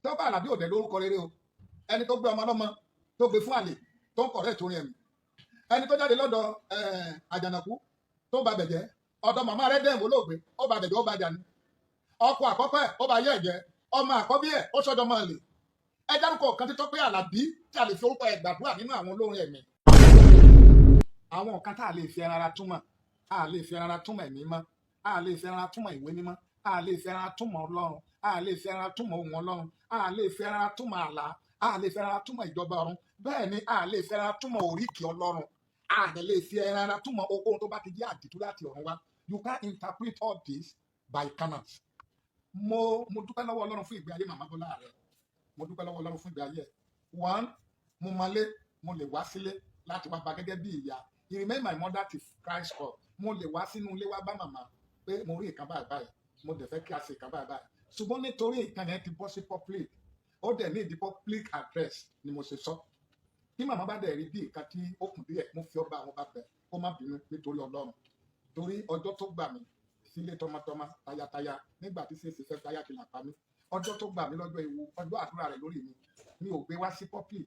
Tọ́pẹ́ Àlàbí ò dẹ̀ lórúkọ rere o. Ẹni tó gbé ọmọ ọlọ́mọ tó gbé fún àlè tó ń kọ̀rẹ́ ìtorin ẹ̀mí, ẹni tó jáde lọ́dọ̀ Àjànàkú tó ba bẹ̀jẹ́, ọ̀dọ̀ màmá rẹ̀ dẹ̀ olóògbé, ó ba bẹ̀jẹ́, ó ba jà ní. Ọkọ àkọ́kọ́ ẹ̀, ó ba yé ẹ̀jẹ̀. Ọmọ àkọ́bí ẹ̀, ó sọ́dọ̀ mọ́ lè. Ẹ dárúkọ kan tí Tọ́pẹ́ Àlàbí tí a lè fi orúkọ ẹ̀ gbàdúrà nínú àwọn olórin ẹ̀mí. Àwọn nǹkan tá a lè fi ẹran ara túmọ̀, a lè fi ẹran ara túmọ̀ ẹ̀mí mọ́, a lè fi ẹran ara túmọ̀ ìwé mímọ́, a lè fi ẹran ara túmọ̀ Ọlọ́run, a lè fi ẹran ara túmọ̀ ohun Ọlọ́run, a lè fi ẹran ara túmọ̀ àlá, a lè fi ẹran ara túmọ̀ ìjọba ọ̀run. Bẹ́ẹ̀ ni a lè fi ẹran ara túmọ̀ oríkì Ọlọ́run, a lè fi ẹran ara túmọ̀ ohun tó bá ti jẹ́ àdìtú láti ọ̀run wá. You can interpret all this by canons. Mo dúpẹ́ lọ́wọ́ Ọlọ́run fún ìgbé ayé màmá Bọ́lá rẹ̀. Mo dúpẹ́ lọ́wọ́ Ọlọ́run fún ìgbé ayé ẹ̀. One, mo máa lé, mo lè wá sílé láti wá bá gẹ́gẹ́ bí ìyá. He remain my mother till Christ call. Mo lè wá sínú ilé wá bá màmá pé mo rí nǹkan báyìí báyìí, mo dẹ̀ fẹ́ kí a ṣe nǹkan báyìí báyìí. Ṣùgbọ́n nítorí nǹkan yẹn ti bọ́ sí public, ó dẹ̀ ní ìdí public address ni mo ṣe sọ. Tí màmá bá dẹ̀ rí bí nǹkan tí ó kùn díẹ̀, mo fi ọba àwọn bá bẹ̀ kó má bínú nítorí Ọlọ́run, torí ọjọ́ tó gbà mí sílé tọmọtọmọ, tayataya, nígbà tí ṣèṣe fẹ́ táyà kìlà pa mí, ọjọ́ tó gbà mí lọ́jọ́ ewu, ọjọ́ àdúrà rẹ̀ lórí mi, mi ò gbé wá sí public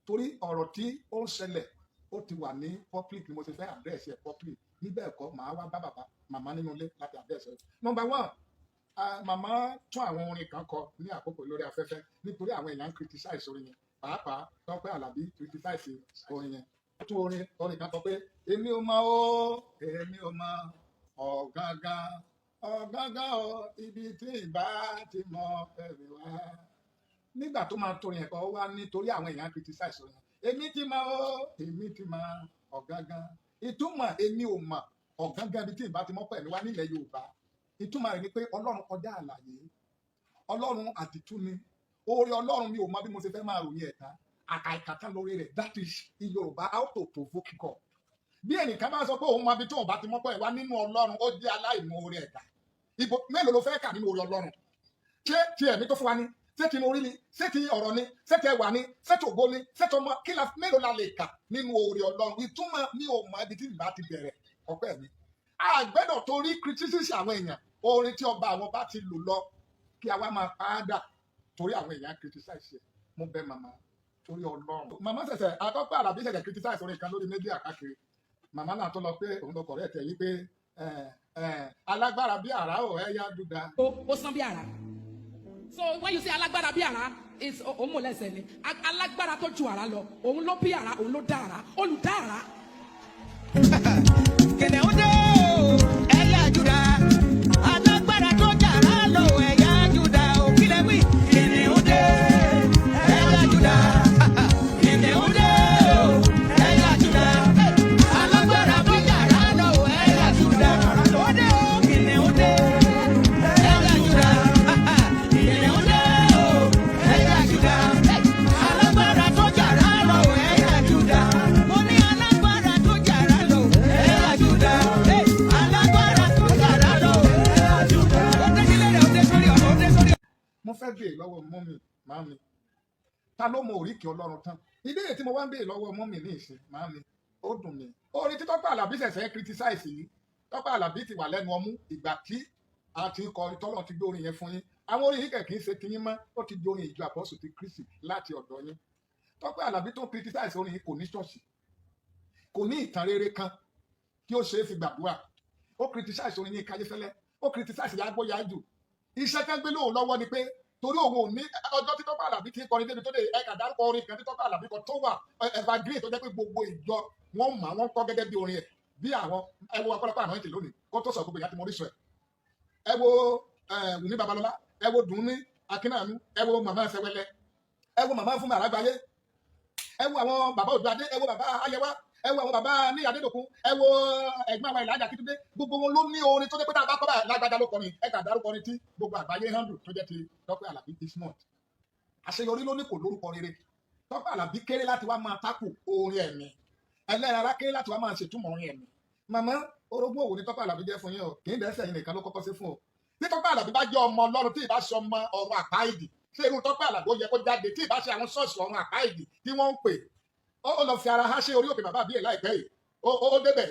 torí ọ̀rọ̀ tí ó ń ṣẹlẹ̀, ó ti wà ní public ni mo ṣe fẹ́ address ẹ̀ public. Níbẹ̀ ẹ̀kọ́, màá wá bá bàbá màmá nínú ilé láti address ẹ̀. Number one, màmá tún àwọn orin kan kọ ní àkókò lórí afẹ́fẹ́ nítorí àwọn èèyàn ń criticize orin yẹn, pàápàá Tọ́pẹ́ Àlàbí criticize orin yẹn. Ó tún orin kan kọ pé "Èmi ò mọ̀ o, èmi ò mọ̀ ọ̀gángan ọ̀gángan o, ibi tí ìbá ti mọ ẹ̀rẹ̀ wá." Nígbà tó máa torin ẹ̀kọ́ wá, nítorí àwọn èèyàn criticize orin yẹn, "Èmi ti mọ̀ o, èmi ti mọ̀ ọ̀gángan." Ìtumọ̀ "èmi ò mọ̀ ọ̀gángan ibi tí ìbá ti mọ̀ pẹ̀lú wá" nílẹ̀ Yorùbá, ìtumọ̀ rẹ̀ ni pé Ọlọ́run kọjá àlàyé, Ọlọ́run àdìtú ni. Oore Ọlọ́run, mi ò mọ bí mo ṣe fẹ́ máa ròyìn ẹ̀ta àkàìkàtà lórí rẹ̀. That is in Yorùbá, how to provoke God. Bí ẹnìkan bá sọ pé òun mọ ibi tí òun bá ti mọ́pọ̀ ẹ̀ wá nínú Ọlọ́run, ó jẹ́ aláìmoore ẹ̀dá. Ibo mélòó ló fẹ́ kà nínú oore Ọlọ́run? Ṣé ti ẹ̀mí tó fún wa ni? Ṣé ti inú orí ni? Ṣé ti ọ̀rọ̀ ni? Ṣé ti ẹwà ni? Ṣé ti ògo ni? Ṣé ti ọmọ? Kí la mélòó la lè kà nínú oore Ọlọ́run? Ìtumọ̀ mi ò mọ ibi tí ìbá ti bẹ̀rẹ̀ ọpẹ́ mi. Àgbẹ̀dọ̀ torí criticism àwọn èèyàn, orin tí ọba àwọn bá ti lò lọ, kí a wá máa pa á dà torí àwọn èèyàn criticize ẹ̀. Mo bẹ̀ màmá torí Ọlọ́run. Màmá ṣẹ̀ṣẹ̀ Àtọ́pẹ́ Àlàbí ṣẹ̀ṣẹ̀ criticize orin kan lórí media káàkiri. Màmá náà tó lọ pé òun lọ correct ẹ̀ yí pé "Alágbára bí àrá ò, ẹ̀yà dúdà." Ó sán bí àrá. So when you say alágbára bí àrá is òun mọ̀ lẹ́sẹ̀ ni. Alágbára tó ju àrá lọ, òun ló bí àrá, òun ló dá àrá, olùdá àrá. Kìnìún dé o, ẹ̀yà Júdà. Alágbára tó jàrá lọ, ẹ̀yà Júdà o. Kílẹ̀ wí. Kìnìún dé, ẹ̀yà Júdà. Kìnìún dé o, ẹ̀yà Júdà. Alágbára tó jàrá lọ, ẹ̀yà Júdà. Ó dé o, kìnìún dé, ẹ̀yà Júdà. Kìnìún dé o, ẹ̀yà Júdà. Alágbára tó jàrá lọ, ẹ̀yà Júdà. Mo ní alágbára tó jàrá lọ, ẹ̀yà Júdà. Alágbára tó jàrá lọ, ẹ̀yà Júdà. Ó dé sílé rẹ̀, ó dé sórí ọ̀nà, ó dé sórí. Mo fẹ́ béèrè lọ́wọ́ mummy, màámi, ta ló mọ oríkì Ọlọ́run tán? Ìbéèrè tí mo wá ń béèrè lọ́wọ́ mummy ní ìsìn, màámi, ó dùn mí. Orin tí Tọ́pẹ́ Àlàbí ṣẹ̀ṣẹ̀ criticize yìí, Tọ́pẹ́ Àlàbí ti wà lẹ́nu ọmú ìgbà tí a ti kọ tọ́lọ̀ ti gbé orin yẹn fún yín. Àwọn orin yìí kẹ̀ kì í ṣe tiyín mọ́, ó ti di orin ìjọ àpọ́sù ti Kristi láti ọ̀dọ̀ yín. Tọ́pẹ́ Àlàbí tó criticize orin yìí kò ní ṣọ́ọ̀ṣì, kò ní ìtàn rere kan tí ó ṣe é fi gbàdúrà. Ó criticize orin yín Káyéfẹ́lẹ́, ó criticize Yágbóyájù. Iṣẹ́ tẹ́ gbé lóun lọ́wọ́ ni pé torí òun ò ní ọjọ́ tí Tọ́pẹ́ Àlàbí ti ń kọrin débi tó dé. Ẹ̀ka dárúkọ orin kan tí Tọ́pẹ́ Àlàbí kan tó wà evergreen, tó jẹ́ pé gbogbo ìjọ wọ́n mọ̀, wọ́n kọ́ gẹ́gẹ́ bí orin ẹ̀. Bí àwọn ẹ wo ọ̀pọ̀lọpọ̀ àná ìtì lónìí kó tó sọ, gbogbo ìyá tí mo rí sọ ẹ̀. Ẹ wo Wùmí Babalọ́lá, ẹ wo Dùnní Akínàánú, ẹ wo màmá Sẹwẹlẹ, ẹ wo màmá Fúnmi Àràgbáyé, ẹ wo àwọn bàbá Òdúadé, ẹ wo bàbá Ayẹwà, ẹ wo àwọn bàbá ní Adédòkun, ẹ wo ẹ̀gbọ́n àwọn Ìlàjà Akíntúndé. Gbogbo wọn ló ní orin tó jẹ́ pé tá a bá kọ́ báyìí, lágbájá ló kọrin. Ẹ kà dárúkọ orin tí gbogbo àgbáyé handle tó jẹ́ ti Tọ́pẹ́ Àlàbí is not. Àṣeyọrí ló ní kò lórúkọ rere. Tọ́pẹ́ Àlàbí kéré láti wá máa tákù orin ẹ̀mí. Ẹlẹ́ran ara kéré láti wá máa ṣètúmọ̀ orin ẹ̀mí. Màmá, orogún òwò ni Tọ́pẹ́ Àlàbí jẹ́ fún yín o. Kì í dẹ́sẹ̀ yín nìkan ló kọ́kọ́ sí fún o. Tí Tọ́pẹ́ Àlàbí bá jẹ́ ọmọ Ọlọ́run, tí ì bá ṣe ọmọ ọ̀run àpáìdì, ṣé irú Tọ́pẹ́ Àlàbí ó yẹ kó jáde? Tí ì bá ṣe àwọn ṣọ́ọ̀ṣì ọ̀run àpáìdì tí wọ́n ń pè, ó lọ fi ara há ṣe orí òkè bàbá àbíyè láìpẹ́ yìí. Ó débẹ̀,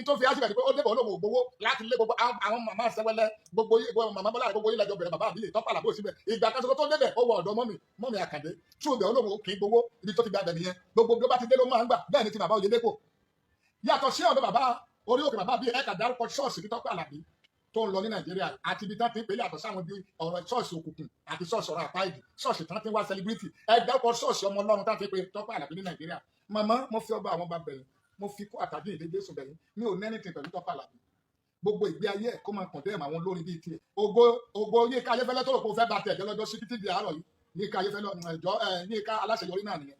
tó fi àṣìbẹ̀ ni pé ó débẹ̀, olóhùn ògbówó láti lé gbogbo àwọn màmá sẹ́wẹ́lẹ́, gbogbo gbogbo màmá Bọ́lá, gbogbo yín lẹ́jọ́ bẹ̀rẹ̀. Bàbá àbíyè Tọ́pẹ́ Àlàbí ò síbẹ̀. Ìgbà kan ṣoṣo tó débẹ̀, ó wọ ọ̀dọ̀ mummy, mummy Àkàndé tú ibẹ̀, olóhùn kì í gbowó. Ibi tó ti gba abẹ nìyẹn. Gbogbo bí ó bá ti dé ló máa ń gbà. Bẹ́ẹ̀ ni ti bàbá Oyèdépò. Yàtọ̀ sí ọ̀dọ̀ bàbá orí òkè bàbá bíi ẹ̀ka, dárúkọ ṣọ́ọ̀ṣì ní Tọ́pẹ́ Àlàbí tó ń lọ ní Nàìjíríà àti ibi tán ti ń pè é, yàtọ̀ sáwọn bí ọ̀rọ̀ ṣọ́ọ̀ṣì òkùnkùn àti ṣọ́ọ̀ṣì ọ̀rọ̀ àpáìdì, ṣọ́ọ̀ṣì tán ti ń wá celebrity. Ẹ dárúkọ ṣọ́ọ̀ṣì ọmọ Ọlọ́run tán ti ń pè Tọ́pẹ́ Àlàbí ní Nàìjíríà. Màmá, mo fi ọba àwọn ọba bẹ̀yìn, mo fi kó àtàdé ìdè Jésù bẹ̀yìn, mi ò ní anything pẹ̀lú Tọ́pẹ́ Àlàbí. Gbogbo ìgbé ayé ẹ̀ kó máa condemn àwọn olórin bíi tiẹ̀. Ògo Yínká Ayéfẹ́lẹ́ tó rò pé ó fẹ́ bá tẹ̀ jẹ́ lọ́jọ́ sí títí di àárọ̀ yìí, Yínká Ayéfẹ́lẹ́ ẹ̀jọ́ Yínká aláṣeyọrí náà nìyẹn.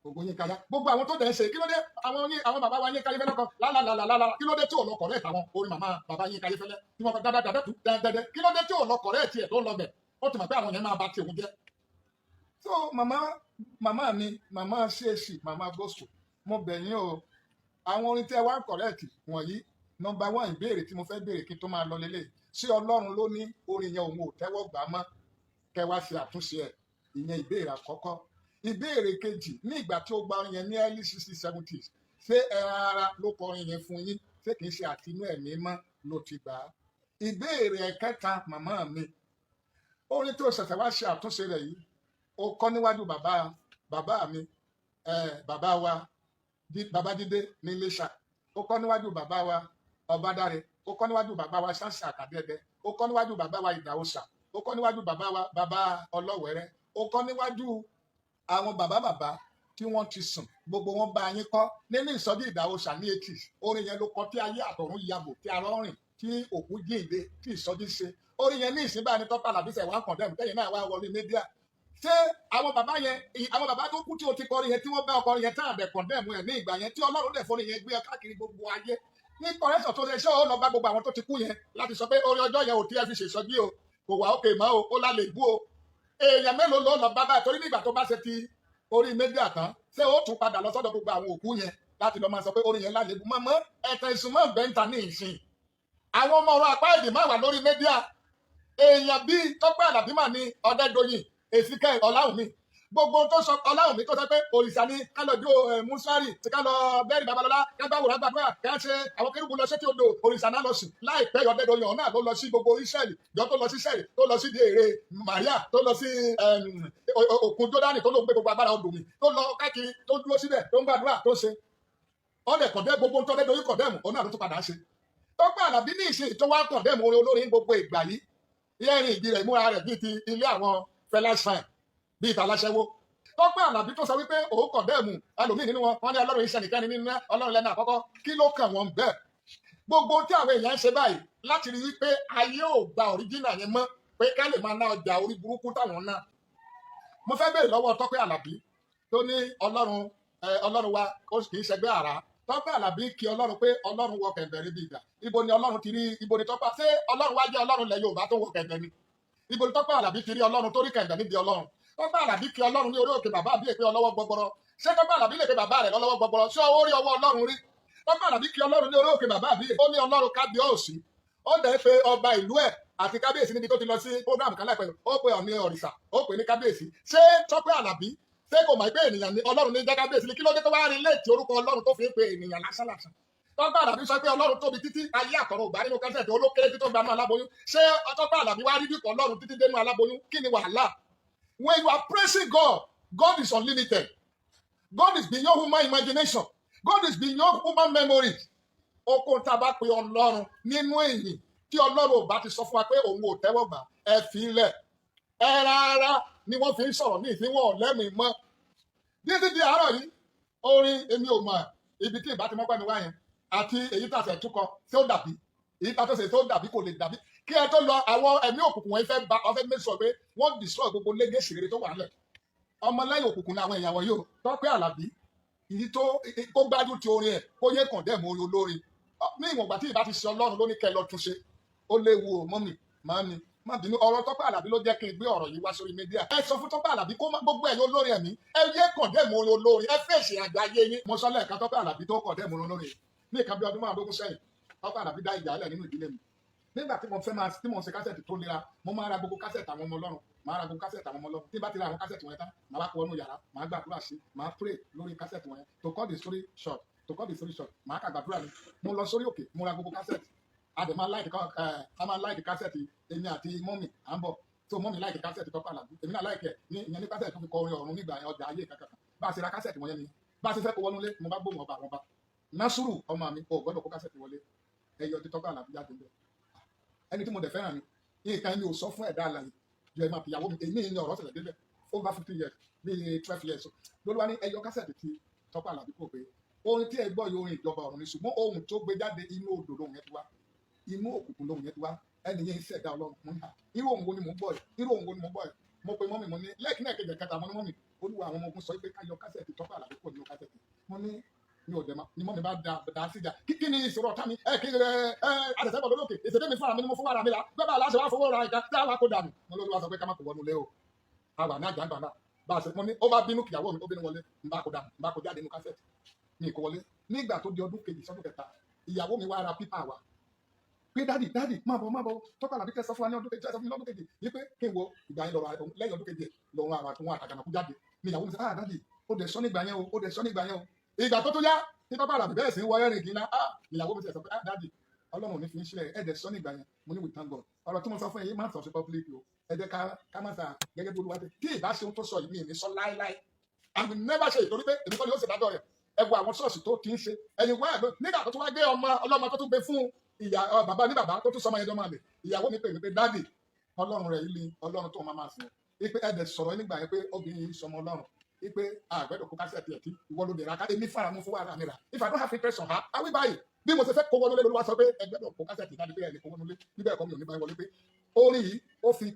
Ògo Yínká yá gbogbo àwọn tó dẹ̀ ń ṣe. Kí ló dé àwọn yín, àwọn bàbá wa Yínká Ayéfẹ́lẹ́ kan lálálálálá? Kí ló dé tí ò lọ correct àwọn orin màmá bàbá Yínká Ayéfẹ́lẹ́ tí wọ́n kọ dáadáa tú dẹ́dẹ́dẹ́? Kí ló dé tí ò lọ correct tiẹ̀ tó ń lọ bẹ̀? Ó ti mọ̀ pé àwọn yẹn máa ba ti òun jẹ́. So màmá, màmá mi, màmá CAC, màmá gospel, mo bẹ̀ yín o. Àwọn orin tí ẹ wá ń correct wọ̀nyí, number one ìbéèrè tí mo fẹ́ béèrè kí n tó máa lọ lélẹ̀: ṣé Ọlọ́run ló ní orin yẹn òun ò tẹ́wọ́ gbà á mọ́ kẹ́ wá ṣe àtúnṣe ẹ̀? Ìyẹn ìbéèrè àkọ́kọ́. Ìbéèrè kejì: ní ìgbà tí ó gba orin yẹn ní early 60s, 70s, ṣé ẹran ara ló kọ orin yẹn fún yín? Ṣé kìí ṣe àtinú ẹ̀mí mọ́ ló ti gbà á? Ìbéèrè ẹ̀kẹta, màmá mi, orin tó ṣẹ̀ṣẹ̀ wá ṣe àtúnṣe rẹ̀ yìí, ó kọ́ níwájú bàbá bàbá mi, bàbá wa bàbá Dídé ní Iléṣà, ó kọ́ níwájú bàbá wa Ọbádáre, ó kọ́ níwájú bàbá wa Sáǹsì Àkàdẹ́dẹ́, ó kọ́ níwájú bàbá wa Ìdàwọ̀sà, ó kọ́ níwájú bàbá wa bàbá Ọlọ́wẹ̀rẹ́, ó kọ́ níwájú àwọn bàbá bàbá tí wọ́n ti sùn. Gbogbo wọn bá yín kọ́ nínú ìsọjí Ìdàwọ̀sà ní 80s. Orin yẹn ló kọ tí ayé àtọ̀run yabò, tí arọ́ rìn, tí òkú jíǹde, tí ìsọjí ṣe. Orin yẹn ní ìsìn báyìí ní Tọ́pẹ́ Àlàbí sẹ̀ wá condemn, tẹ́yìn náà wá wọlé media. Ṣé àwọn bàbá yẹn, àwọn bàbá tó kú tí o ti kọrin yẹn, tí wọ́n bá ọkọrin yẹn tá àbẹ̀ condemn ẹ̀ ní ìgbà yẹn, tí Ọlọ́run dẹ̀ fọ́rin yẹn gbé ẹ káàkiri gbogbo ayé ní correction tó ṣe, ṣé ó lọ bá gbogbo àwọn tó ti kú yẹn láti sọ pé orin ọjọ́ yẹn ò tí ẹ fi ṣèṣọjí o, kò wá òkè mọ́ o, ó lálẹ́ ìbú o? Èèyàn mélòó ló lọ bá báyìí? Torí nígbà tó bá ṣe ti orí media tán, ṣé ó tún padà lọ sọ́dọ̀ gbogbo àwọn òkú yẹn láti lọ máa sọ pé orin yẹn lálẹ́ ìbú? Mọ́mọ́ ẹ̀tàn ìsúnmọ́ bẹ́ńtà ní ìsìn, àwọn ọmọ ọ̀rọ̀ apá èdè máa wà lórí media. Èèyàn bíi Tọ́pẹ́ Àlàbí mà ní Ọ̀dẹ́dọ̀yìn Èsìkẹ́ Ọláwùmí, gbogbo tó sọ Ọláwùmí tó sọ pé òrìṣà ni ká lọ jó musari, tí ká lọ bẹ́ẹ̀rì Babalọ́lá, ká bá wòrán gbàdúrà, ká ṣe àwọn kérúbù lọ sétí odò, òrìṣà náà lọ sùn. Láìpẹ́, Ọ̀dẹ́dọ̀yìn ọ̀nà ló lọ sí gbogbo Ísírẹ́lì jọ, tó lọ sí Ísírẹ́lì, tó lọ sí di èrè Maria, tó lọ sí òkun Jọ́dánì, tó ló ń gbé gbogbo agbára odò mi, tó lọ káàkiri, tó dúró síbẹ̀, tó ń gbàdúrà, tó ṣe ọ̀dẹ̀ condemn gbogbo tó Ọ̀dẹ́dọ̀yìn condemn ọ̀nà ló tún padà ṣe. Tọ́pẹ́ Àlàbí ní ìṣe tó wá condemn orin olórin gbogbo ìgbà yìí, yẹ́rìn ìdí rẹ̀, ìmúra rẹ̀ bíi ti ilé àwọn Fẹlá Shine, bíi ìtàláṣẹ́wó. Tọ́pẹ́ Àlàbí tó sọ wípé òun condemn ẹlòmíì nínú wọn, wọn ní Ọlọ́run iṣẹ́ nìkan ní nínú Ọlọ́run lẹ́nu àkọ́kọ́. Kí ló kàn wọ́n bẹ́ẹ̀? Gbogbo tí àwọn èèyàn ń ṣe báyìí láti rí wípé ayé ò gba original yẹn mọ́, pé ká lè máa ná ọjà orí burúkú táwọn ná. Mo fẹ́ béèrè lọ́wọ́ Tọ́pẹ́ Àlàbí tó ní Ọlọ́run, Ọlọ́run wa ó kì í ṣẹgbẹ́ àrá. Tọ́pẹ́ Àlàbí kí Ọlọ́run pé Ọlọ́run wọ kẹ̀ǹbẹ̀ rí bí ìgbà. Ibo ni Ọlọ́run ti rí? Ibo ni Tọ́pẹ́? Ṣé Ọlọ́run wá jẹ́ Ọlọ́run lẹ̀ Yorùbá tó wọ kẹ̀ǹbẹ̀ ni? Ibo ni Tọ́pẹ́ Àlàbí ti rí Ọlọ́run tó rí kẹ̀ǹbẹ̀ níbi Ọlọ́run? Tọ́pẹ́ Àlàbí kí Ọlọ́run ní orí òkè bàbá àbí èpè ọlọ́wọ́ gbọgbọrọ. Ṣé Tọ́pẹ́ Àlàbí lè pe bàbá rẹ̀ lọ́lọ́wọ́ gbọgbọrọ? Ṣé ọwọ́ rí ọwọ́ Ọlọ́run rí? Tọ́pẹ́ Àlàbí kí Ọlọ́run ní orí òkè bàbá àbí, ó ní Ọlọ́run kábíọ́ọ̀sì. Ó dẹ̀ pé ọba ìlú ẹ̀ àti kábíyèsí níbi tó ti lọ sí program kan láìpẹ́. Ó pe Ọ̀ní ọ̀rìṣà, ó pè ní kábíyèsí. Ṣé Tọ́pẹ́ Àlàbí, ṣé kò mọ̀ pé ènìyàn ni Ọlọ́run ní jẹ́ kábíyèsí ni? Kí ló dé tó wá rí léètì orúkọ Ọlọ́run tó fi ń pe ènìyàn lásánlàsán? Tọ́pẹ́ Àlàbí sọ pé Ọlọ́run tóbi títí ayé àtọ̀run ògbà nínú kẹsẹ̀ tó olókéré tí tó gbanú aláboyún. Ṣé Tọ́pẹ́ Àlàbí wá rí dípò Ọlọ́run títí dénú aláboyún? Kí ni wàhálà? When you are praising God, God is unlimited. God is beyond human imagination. God is beyond human memory. Okun tá a bá pe Ọlọ́run nínú èyí tí Ọlọ́run ò bá ti sọ fún wa pé òun ò tẹ́wọ́ gbà, ẹ fi ilẹ̀ ẹ. Rárá ni wọ́n fi ń sọ̀rọ̀ ní ìfínwọ́ lẹ́mìí mọ́ títí di àárọ̀ yìí. Orin èmi ò mọ̀ ibi tí ìbá ti mọ́pẹ́ mi wá yẹn àti èyí tá a fẹ́ túkọ tí ó dàbí èyí tá a tó ṣe tó dàbí kò lè dàbí. Kí ẹ tó lọ, àwọn ẹ̀mí òkùnkùn wọn fẹ́ ba, wọ́n fẹ́ make sure pé wọ́n destroy gbogbo legacy rere tó wà nílẹ̀. Ọmọlẹ́yìn òkùnkùn ni àwọn èèyàn wọn yóò. Tọ́pẹ́ Àlàbí, èyí tó kó gbájú ti orin ẹ̀, kó yé condemn orin olórin ní ìwọ̀n ìgbà tí ìbá ti ṣe Ọlọ́run ló ní kẹ́ lọ túnṣe. Ó léwu o. Mummy, màámi, má bínú. Ọ̀rọ̀ Tọ́pẹ́ Àlàbí ló jẹ́ kí n gbé ọ̀rọ̀ yìí wá sórí media. Ẹ sọ fún Tọ́pẹ́ Àlàbí kó má gbogbo ẹ̀yin olórin ẹ̀mí, ẹ yé condemn orin olórin, ẹ fèsì àjọ ayé yín. Mo sọ lẹ́ẹ̀kan, Tọ́pẹ́ Àlàbí tó condemn orin olórin ní nǹkan bí ọdún 15 sẹ́yìn, Tọ́pẹ́ Àlàbí dá ìjà lẹ̀ nínú ìdílé mi. Nígbà tí mo fẹ́ máa tí mo ń ṣe kásẹ̀tì tó lera, mo máa ra gbogbo kásẹ̀tì àwọn ọmọ Ọlọ́run, máa ra gbogbo kásẹ̀tì àwọn ọmọ Ọlọ́run. Tí bá ti ra àwọn kásẹ̀tì wọn tán, màá wá kó wọnú yàrá, màá gbàdúrà sí, màá pray lórí kásẹ̀tì wọn yẹn. To cut the story short. To cut the story short, màá kà gbàdúrà ni. Mo lọ sórí òkè, mo ra gbogbo cassette. A dẹ̀ máa like ẹ̀, a máa like cassette. Èmi àti mummy à ń bọ̀ tó, mummy like cassette Tọ́pẹ́ Àlàbí, èmi náà like ẹ̀ ní ìyẹn ní cassette tó fi kọ orin ọ̀run nígbà yẹn, ọjà ayé kankan. Bá a ṣe ra cassette wọ̀nyẹn ni bá a ṣe fẹ́ kó wọnú lé, mo bá gbóhùn ọba àwọn ọba: "Násùrù ọmọ mi, ò gbọ́dọ̀ kó cassette wọlé." Ẹyọ ti Tọ́pẹ́ Àlàbí jáde ńbẹ̀. Ẹni tí mo dẹ̀ fẹ́ràn ni nǹkan ẹni ò sọ fún ẹ̀dá alàyè ju ẹ̀ máa fìyàwó mi. Èmi ní ọ̀rọ̀ ṣẹlẹ̀ débẹ̀ over 50 years, bíi 12 years lÓlúwa ní ẹyọ cassette ti Tọ́pẹ́ Àlàbí kò pé orin tí ẹ gbọ́ yìí, orin ìjọba ọ̀run ni, ṣùgbọ́n ohun tó gbé jáde, inú odò lóhun yẹn ti wá, inú òkùnkùn lóhun yẹn ti wá. Ẹni yẹn ń ṣẹ̀dá Ọlọ́run. Mo ní à, irú ohun wo ni mò ń gbọ́ yìí? Irú ohun wo ni mò ń gbọ́ yìí? Mo pe mummy, mo ní lẹ́ẹ̀kínní, ẹ̀kejì, kẹta, mo ní, "Mummy, Olúwa àwọn ọmọ ogun sọ pé ká yọ cassette Tọ́pẹ́ Àlàbí kò nínú cassette." Mo ní mi ò dẹ̀ ma ni mummy bá da da síjà. Kí ni ìṣòro ọ̀tá mi? Ẹ kí ẹ ẹ àtẹ̀sẹ̀ bọ̀ lókè ìṣèdè mi fúnra mi ni mo fún ara mi la bẹ́ẹ̀ bá aláṣẹ wá fowó ra ìka tí àwa kó dànù. Mo lÓlúwa sọ pé ká má kó wọnú lé o, àwa ní àjàǹgbà náà bá a ṣe. Mo ní ó bá bínú, kìyàwó mi ó bínú wọlé, n bá kó dànù, n bá kó jáde nínú cassette mi kó wọlé. Nígbà tó di ọdún kejì sọdún kẹta, ìyàwó mi wá ra pípà wa pé, "Daddy, daddy, má bọ̀, má bọ̀. Tọ́pẹ́ Àlàbí tẹ́ sọ fún wa ní ọdún kejì, tẹ́ sọ fún mi lọ́dún kejì yìí pé kí n wo ìgbà yẹn lọ́rọ̀ lẹ́yìn ọdún kejì lọ́run àwọn àtúnwọ̀n àtàgànàkú jáde." Ní ìyàwó mi sọ, "Ah, daddy, ó dẹ̀ sọ nígbà yẹn o, ó dẹ̀ sọ nígbà yẹn o." Ìgbà tó tó yá tí Tọ́pẹ́ Àlàbí bẹ́ẹ̀ sì ń wọ ẹ̀rìn kìnnà, ah, ìyàwó mi sọ pé, "Ah, daddy, Ọlọ́run ò ní fi ń sílẹ̀, ẹ̀ dẹ̀ sọ nígbà yẹn." Mo ní, "We thank God." Ọ̀rọ̀ tí mo sọ fún yín, má sọ sí public o. Ẹ jẹ́ ká má sà gẹ́gẹ́ bí Olúwa tẹ tí ìbá ṣe ohun tó sọ yìí, mi ì ní sọ láéláé. I will never say, torí pé èmi kọ́ ni ó ṣèdájọ́ rẹ̀. Ẹ wo àwọn ṣọ́ọ̀ṣì tó ti ń ṣe ẹ̀yìn wá ẹ̀ nígbà tó tún wá gbé ọmọ ọlọ́mọ tó tún gbé fún ìyá bàbá ní bàbá tó tún sọmọ yẹn dọ́mọ àlè. Ìyàwó mi pè mí pé, "Daddy, Ọlọ́run rẹ̀ yìí ni Ọlọ́run tó máa máa sìn ipe ẹ dẹ̀ sọ̀rọ̀ nígbà yẹn pé obìnrin yìí sọmọ Ọlọ́run, ipe àgbẹ̀dọ̀ kó cassette ẹ̀ tí ìwọ ló dẹ̀ ra ká èmi fara mú fún wàrà mi rà. If I don't have interest on her, I will buy it." Bí mo ṣe fẹ́ kó wọnú lé, lÓlúwa sọ pé ẹgbẹ́dọ̀ kó cassette jáde, pé ẹ̀ lè kó wọnú lé níbẹ̀ ẹ̀kọ́ mi ò ní báyìí wọlé, pé orin yìí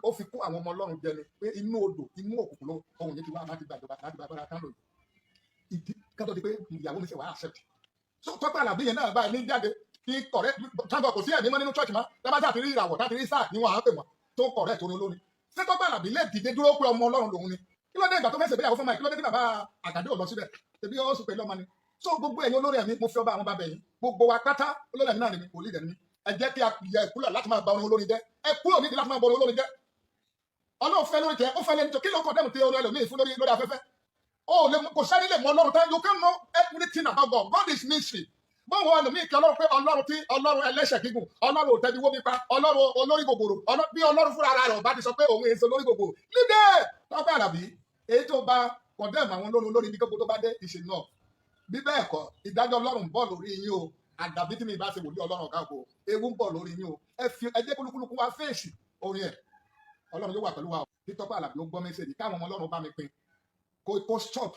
ó fi kó àwọn ọmọ Ọlọ́run jẹ ni, pé inú odò, inú òkùnkùn ló ohun yìí ti wá láti gbàjọba, láti gbàgbára tán lòdì ìdí kátó di pé ìyàwó mi ṣe wà á accept. So Tọ́pẹ́ Àlàbí yẹn náà báyìí ní jáde kí correct tábọ̀, kò sí ẹ̀mí mọ́ nínú church mọ́. Tábà sáà ti rí ìràwọ̀, tá ti rí sáà ni wọ́n á pè wọ́n tó ń correct orin olórin. Ṣé Tọ́pẹ́ Àlàbí lè dìde dúró pé ọmọ Ọlọ́run lòun ni? Kí ló dé ìgbà tó fẹ́ ṣègbéyàwó fún mi? Kí ló dé tí bàbá Àkàdé ò lọ síbẹ̀? Tẹ̀bí ó sùn pẹ̀lú ọmọ ni. So gbogbo ẹ̀yin olórí ẹ̀mí, mo fi ọba àwọn bàbá yín, gbogbo wa pátá, olórí ẹ̀mí náà ni mi, wòlíì dẹ̀ ni mi. Ẹ jẹ́ kí a yẹ kúlọ̀ láti máa ba orin olórin jẹ́. Ẹ kúrò nídìí láti máa ba orin olórin jẹ́. Ọlọ́run fẹ́ lórí tẹ, ó fẹ́ lẹ́ni tó. Kí ló kọ́ dẹ́mu tí orin ẹlòmíì fún lórí afẹ́fẹ́? Ó lè kò sẹ́ni lè mọ Ọlọ́run tán. You can know everything about God. God is mystery. Báwo ẹlòmíì kí Ọlọ́run pé Ọlọ́run tí Ọlọ́run ẹlẹ́ṣẹ̀ gígùn, Ọlọ́run ò tẹ́bi wó mi pa, Ọlọ́run olórí gògòrò, bí Ọlọ́run fúnra ara rẹ̀ ọba ti sọ pé òun èso lórí gògòrò lídẹ̀. Tọ́pẹ́ Àlàbí, èyí tó bá condemn àwọn olórin olórí ní gbogbo tó bá dé ìṣe náà, bí bẹ́ẹ̀ kọ́, ìdájọ́ Ọlọ́run ń bọ̀ lórí yín o. Àdàbí tí mi bá ṣe wòlíì Ọlọ́run ọ̀gá ògo, ewu ń bọ̀ lórí yín o. Ẹ fi ẹ jẹ́ kúlúkúlùkù wá fèsì orin ẹ̀. Ọlọ́run yóò wà pẹ̀lú wa o. Tí Tọ́pẹ́ Àlàbí ó gbọ́ message, káwọn ọmọ Ọlọ́run bá mi pín, kó stop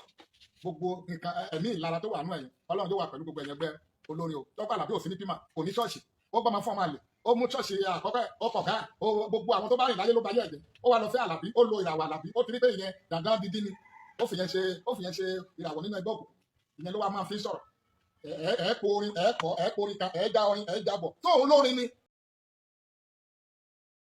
gbogbo nǹkan ẹ̀mí ìlara tó wà nù ẹ̀yìn. Ọlọ́run yóò wà pẹ̀lú gbogbo ẹ̀yẹn gbẹ́ olórin o. Tọ́pẹ́ Àlàbí ò sí ní pímà, kò ní ṣọ́ọ̀ṣì. Ó gbọ́mọ fún ọmọ àlè, ó mú ṣọ́ọ̀ṣì àkọ́kọ́, ó kọ̀ọ̀ká gbogbo àwọn tó bá rìn láyé ló bá yẹ̀ jẹ́. Ó wà lọ fẹ́ Àlàbí, ó lo ìràwọ̀ Àlàbí. Ó ti rí pé ìyẹn dandan dídí ni. Ó fi yẹn ṣe ìràwọ̀ nínú ẹgbẹ́ òkùnkùn. Ìyẹn ló wá máa fi sọ̀rọ̀. Ẹ ẹ kó orin, ẹ kọ, ẹ kó orin kan, ẹ já orin, ẹ jábọ̀ tó òun lórin ni.